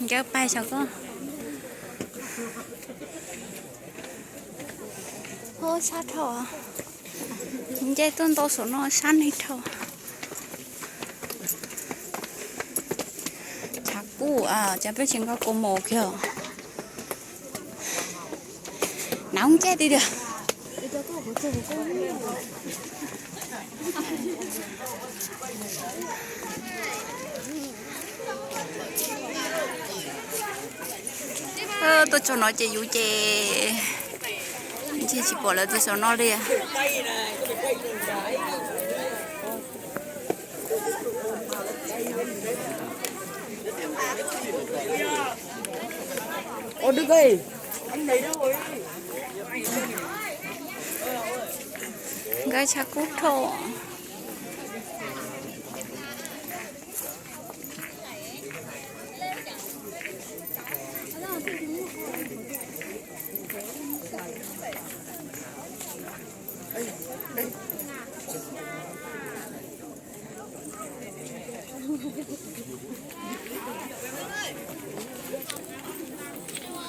Nkawd pais saum ko. Ho sab dhau. Nce tuaj ntau saum no sab neeg dhau. Tshav kub, cas peb tsis nqa kaus mom kiag. Hnav nce tiag tiag. Tuaj txog no ces yus ces ntshe tsis pom lawv tus saum no li. Nkawd tshav kub dhau.